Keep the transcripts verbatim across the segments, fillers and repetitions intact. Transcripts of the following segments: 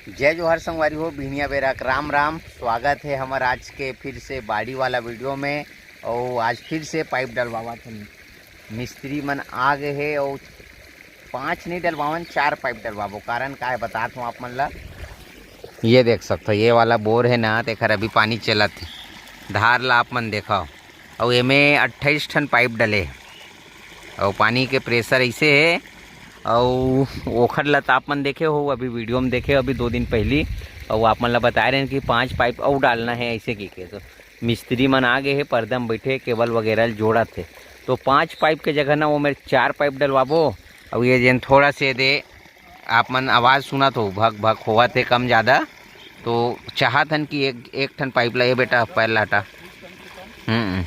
जय जोहार संगवारी हो, बिहनिया बेरा के राम राम। स्वागत है हमर आज के फिर से बाड़ी वाला वीडियो में। और आज फिर से पाइप डलवावत हन, मिस्त्री मन आ गए हे और पांच नहीं डलवावन, चार पाइप डलवाबो। कारण का है, बतात हूँ आप मन ला। ये देख सकते हो, ये वाला बोर है ना, तेखर अभी पानी चलत है, धार ला आप मन देखो। और एमे अट्ठाईस ठन पाइप डले हे। और पानी के प्रेशर ऐसे है। और ओखर ला त आप मन देखे हो, अभी वीडियो में देखे हो, अभी दो दिन पहली। और आप मन ला बताए रहे कि पांच पाइप और डालना है ऐसे की के। तो मिस्त्री मन आ गए हे, पर्दा में बैठे, केबल वगैरह जोड़त हे। तो पांच पाइप के जगह ना वो मेरे चार पाइप डलवाबो। और ये जेन थोड़ा से दे आप मन आवाज़ सुनत हो, भक भक होवत हे कम ज़्यादा। तो चाहत हन कि एक, एक ठन पाइप ला, ये बेटा पैर ला हटा। हम्म,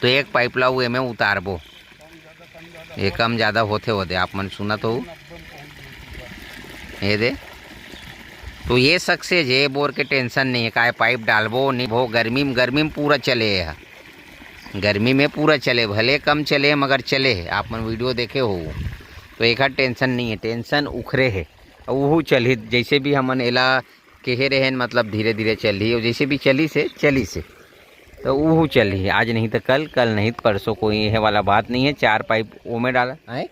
तो एक पाइप ला वो एमे उतारबो, ये कम ज़्यादा होथे वो दे, आप मन सुनत हो। ये दे, तो ये सक्सेस, ये बोर के टेंशन नहीं है, काय पाइप डालबो नहीं भो, गर्मी में, गर्मी में पूरा चले है। गर्मी में पूरा चले, भले कम चले मगर चले, आप मन वीडियो देखे हो। तो एकर टेंशन नहीं है, टेंशन उखरे है। और उहू चलही, जैसे भी हमन एला कहे रहेन, मतलब धीरे धीरे चलही, और जैसे भी चली से, चली से, तो उहू चलही। आज नहीं तो कल, कल नहीं तो परसों, कोई ये वाला बात नहीं है। चार पाइप ओमे डाला है।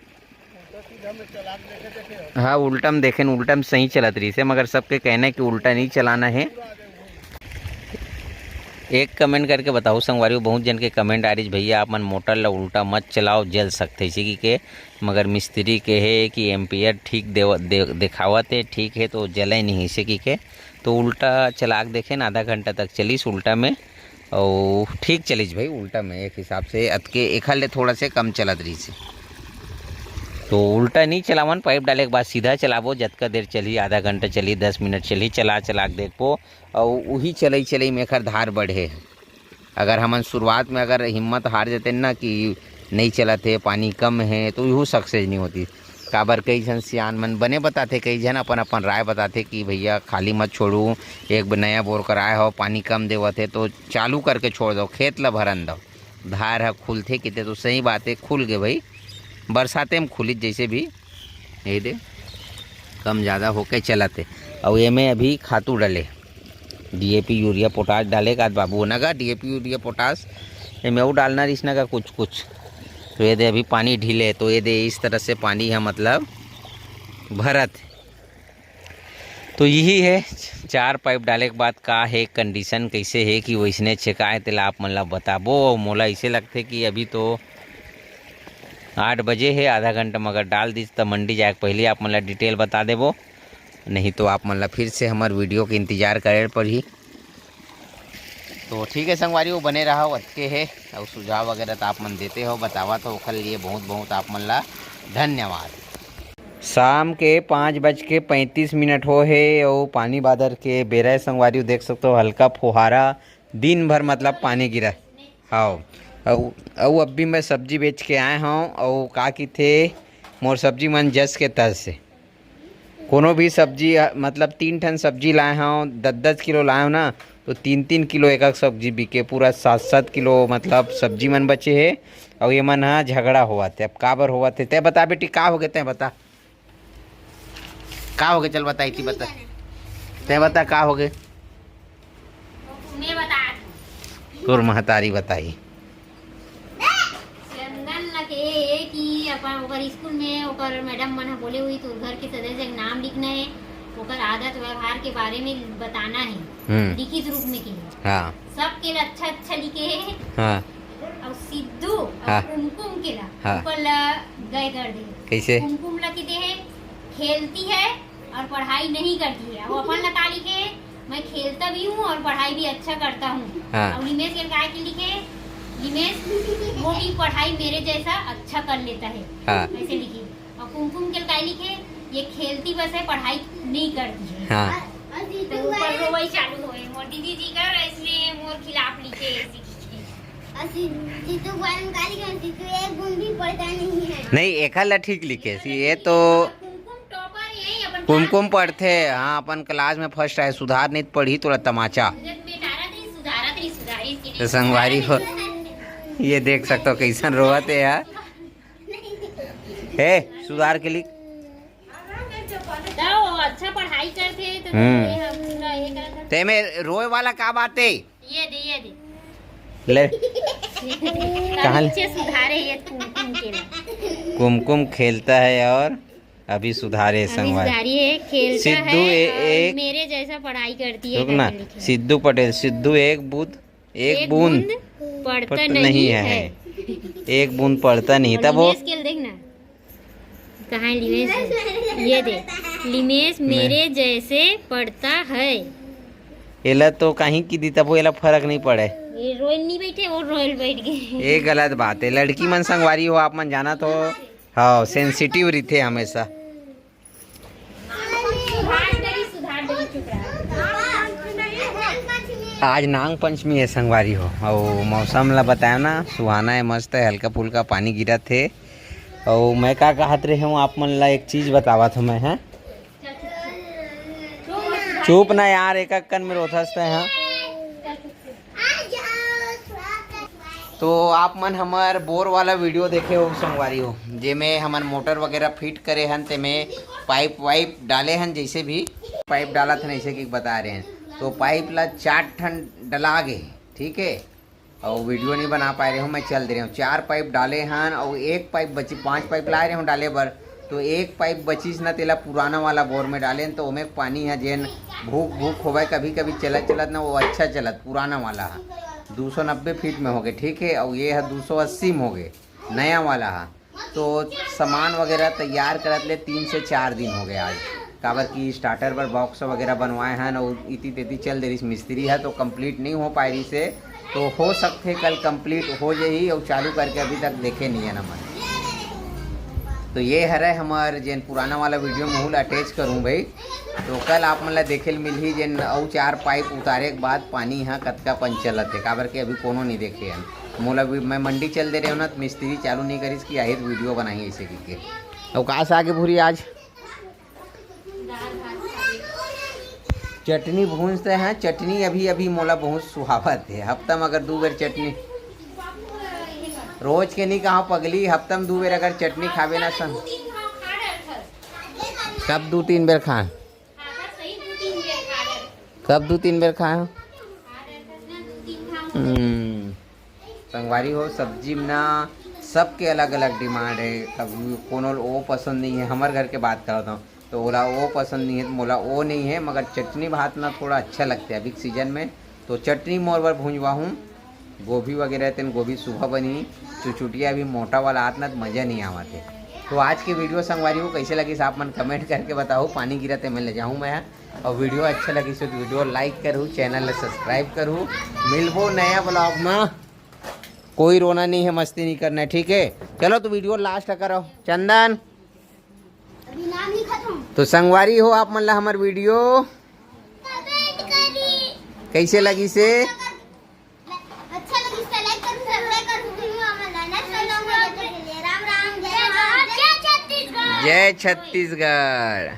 हाँ, उल्टा में देखेन, उल्टा में सही चलत रही से, मगर सबके कहना है कि उल्टा नहीं चलाना है। एक कमेंट करके बताओ संगवारी हो, बहुत जन के कमेंट आ रही, "भैया आप मन मोटर ला उल्टा मत चलाओ, जल सकथे," इसी की के। मगर मिस्त्री के है कि एम्पियर ठीक देव-, दे-, देखावत है, ठीक है तो जले नहीं, इसे की के। तो उल्टा चला के देखेन, आधा घंटा तक चलीस उल्टा में, और ठीक चलीस भाई उल्टा में। एक हिसाब से अतके एखर ले थोड़ा से कम चलत रही से। तो उल्टा नहीं चलावन, पाइप डाले के बाद सीधा चलाबो, जतका देर चली, आधा घंटा चली, दस मिनट चली, चला चला के देखबो। और उही चलई चलई में एखर धार बढ़े। अगर हमन शुरुआत में अगर हिम्मत हार जतेन ना कि नहीं चलत हे, पानी कम है, तो इहू सक्सेस नहीं होती। काबर कई झन सियान मन बने बताथे, कई झन अपन अपन राय बताथे कि भैया खाली मत छोड़ू, एक ब-, नया बोर कराए हो, पानी कम देवत है तो चालू करके छोड़ दो, खेत ला भरन दो, धार ह खुलथे किते। तो सही बात है, खुल गे भाई, बरसाते में खुली जैसे भी, यही दे कम ज़्यादा होके चलत है। और ये में अभी खातू डले, डीएपी यूरिया पोटाश डाले का बाबू ना का, डीएपी यूरिया पोटाश एमे अउ डालना रहिस ना का कुछ कुछ। तो ये दे अभी पानी ढीले, तो ये दे इस तरह से पानी है मतलब भरत। तो यही है, चार पाइप डाले के बाद का है कंडीशन, कैसे है कि वैसने छेकाए तेला आप मन ला बताबो। और मोला ऐसे लगथे कि अभी तो आठ बजे है, आधा घंटा में अगर डाल दिस त मंडी जाए के पहले आप मन ला डिटेल बता देबो, नहीं तो आप मन ला फिर से हमार वीडियो के इंतजार करे पड़ही। तो ठीक है संगवारी हो, बने रहा, अतके है। और सुझाव वगैरह तो आप मन देते हो, बतावा तो ओखर लिए बहुत बहुत आप मन ला धन्यवाद। शाम के पाँच बज के पैंतीस मिनट हो है और पानी बादर के बेरा है संगवारी हो, देख सकते हो हल्का फुहारा, दिन भर मतलब पानी गिरा। हाँ, अउ अउ अब भी मैं सब्जी बेच के आए हूँ। अउ का किथे, मोर सब्जी मन जस के तस से। कोनो भी सब्जी, अ, मतलब तीन ठन सब्जी लाए हव, दस दस किलो लाए हव ना, तो तीन तीन किलो एक एक सब्जी बिके, पूरा सात सात किलो मतलब सब्जी मन बचे हे। अउ ये मन ह झगड़ा होवत हे। अब काबर होवत हे, तै बता बेटी, का होगे, तै बता, का होगे? चल बता, इति बता, तै बता का होगे। मैं बता दूं। तोर महतारी बताही। चंदन ला कहे हे कि अपन ओकर स्कूल में ओकर मैडम मन ह बोले हुई, तोर घर के सदस्य के नाम लिखना है, ओकर आदत व्यवहार के बारे में बताना है, हम्म। लिखित रूप में कहे। हाँ। सबके ला अच्छा अच्छा लिखे हे। हाँ। और सिद्धू और हाँ। कुमकुम के ला हाँ। ऊपर ला गए कर दे। कैसे? कुमकुम ला किते है, खेलती है और पढ़ाई नहीं करती है। वो अपन ला का लिखे, मैं खेलता भी हूँ और पढ़ाई भी अच्छा करता हूँ। हाँ। और निमेश के काय के लिखे, निमेश वो भी पढ़ाई मेरे जैसा अच्छा कर लेता है। हाँ। ऐसे लिखे। और कुमकुम के काय लिखे, ये खेलती बस है, पढ़ाई नहीं करती है। हाँ। तो ऊपर से वही चालू होए, मोर दीदी जी कर इसने मोर खिलाफ लिखे, ऐसे लिखे। और सी-, जीतू के बारे में का लिखे, जीतू एक बूंद भी पढ़ता नहीं है। नहीं, एखर ला ठीक लिखे, सी-, ये तो कुमकुम टॉपर यही अपन कुमकुम पढ़थे, हाँ, अपन क्लास में फर्स्ट आए, सुधार नहीं तो पढ़ी तोला तमाचा। जब बेटारा नहीं सुधारत नहीं सुधारी, तो संगवारी हो, ये देख सकते हो कैसन रोवत है यार। हे, सुधार के लिख। जाओ, अच्छा पढ़ाई करथे तो हम्म। ये हम पूरा ये करत हन। ते में रोए वाला का बात है? ये दे, ये दे। ले। कहाँ ले? नीचे सुधारे ये कुमकुम के ना। कुमकुम खेलता है और अभी सुधारे अभी संगवारी। सुधारी है, खेलता सिद्धू है ए-, और एक मेरे जैसा पढ़ाई करती है रुक ना, करके लिखे। सिद्धू पटेल, सिद्धू एक बूंद, एक एक बूंद बूंद पढ़ता पढ़ता नहीं नहीं है। है। एक बूंद पढ़ता नहीं, और तब वो लिमेश के देख ना, कहाँ है लिमेश? ये दे, लिमेश मैं मेरे जैसे पढ़ता है। एला तो कहीं की दी, तब वो एला फर्क नहीं पड़े। ये रोयल नहीं बैठे, वो रोयल बैठ गए। ये गलत बात है, लड़की मन संगवारी हो, आप मन जाना तो। हाँ, सेंसिटिव रहिथे हमेशा। सुधार देगी, सुधार देगी, चुप रहा। आज नाग पंचमी है संगवारी हो, अउ मौसम ला बताया ना, सुहाना है, मस्त है, हल्का फुल्का पानी गिरत है। अउ मैं का कहत रहे हूँ, आप मन ला एक चीज बतावत हूँ मैं, है। चुप ना यार, एक एक कन में रोथस तैं, हाँ। तो आप मन हमर बोर वाला वीडियो देखे हो संगवारी हो, जेमे हमन मोटर वगैरह फिट करे हन, तेमे पाइप वाइप डाले हन, जैसे भी पाइप डालत हन ऐसे कि बता रहे हैं। तो पाइप ला चार ठन डला गे, ठीक है, और वीडियो नहीं बना पाए रहे हूँ, मैं चल दे रहे हूँ। चार पाइप डाले हन और एक पाइप बची, पांच पाइप लाए रहे हूँ डाले बर, तो एक पाइप बचिस ना, तेला पुराना वाला बोर में डाले हन, तो ओमे पानी है जेन भूख भूख होवे कभी कभी चलत चलत ना, वो अच्छा चलत पुराना वाला है, दो सौ नब्बे फीट में हो गए, ठीक है, और ये है दो सौ अस्सी में हो गए नया वाला है। तो सामान वगैरह तैयार करत ले तीन से चार दिन हो गए आज, काबर कि स्टार्टर बर बॉक्स वगैरह बनवाए हन और इति तेती चल दे रहिस, मिस्त्री है तो कंप्लीट नहीं हो पाए रहिस है। तो हो सकथे कल कंप्लीट हो जाही और चालू करके अभी तक देखे नहीं है ना मन। तो ये हरे हमार जेन पुराना वाला वीडियो में हूँ अटैच करूँ भाई। तो कल आप मन ला देखे ल मिलही जेन अउ चार पाइप उतारे के बाद पानी ह कतका पन चलत हे, काबर कि अभी कोनो नहीं देखे हन। मोला भी, मैं मंडी चल दे रहे हो ना, तो मिस्त्री चालू नहीं करिस कि आही तो वीडियो बनाही ऐसे करके। अउ का साग भूरी आज? चटनी भूंजते हैं, चटनी अभी अभी मोला बहुत सुहावत है। हफ्ता में अगर दो बेर चटनी, रोज के नहीं कहा पगली, हफ्ता में दो बेर अगर चटनी खावे ना सन, कब दो तीन बेर खाए? कब दो तीन बेर खाए हो? हम्म, संगवारी हो, सब्जी में ना सबके अलग अलग डिमांड है। कभी कोनो ल ओ पसंद नहीं है, हमर घर के बात करत हूँ तो ओला ओ पसंद नहीं है, तो मोला ओ नहीं है, मगर चटनी भात ना थोड़ा अच्छा लगता है अभी सीजन में। तो चटनी मोर बर भूंजवा हूँ, गोभी वगैरह तेन गोभी सुबह बनी, चुचुटिया भी मोटा वाला आत ना तो मजा नहीं आवत है। तो आज के वीडियो संगवारी हो कैसे लगिस आप मन कमेंट करके बताओ। पानी गिरत है मैं ले जाऊँ मैं, और वीडियो अच्छा लगिस तो वीडियो लाइक करू, चैनल ला सब्सक्राइब करू। मिलबो नया ब्लॉग में, कोई रोना नहीं है, मस्ती नहीं करना है, ठीक है। चलो तो वीडियो लास्ट करो चंदन। अभी नाम लिखत हूँ। तो संगवारी हो आप मन ला हमर वीडियो कमेंट करी। कैसे लगिस हे? अच्छा लगिस तो लाइक करू, सब्सक्राइब करू, वीडियो हमन ला नेक्स्ट ब्लॉग में देखे के लिए राम राम, जय जोहार, जय छत्तीसगढ़। जय छत्तीसगढ़।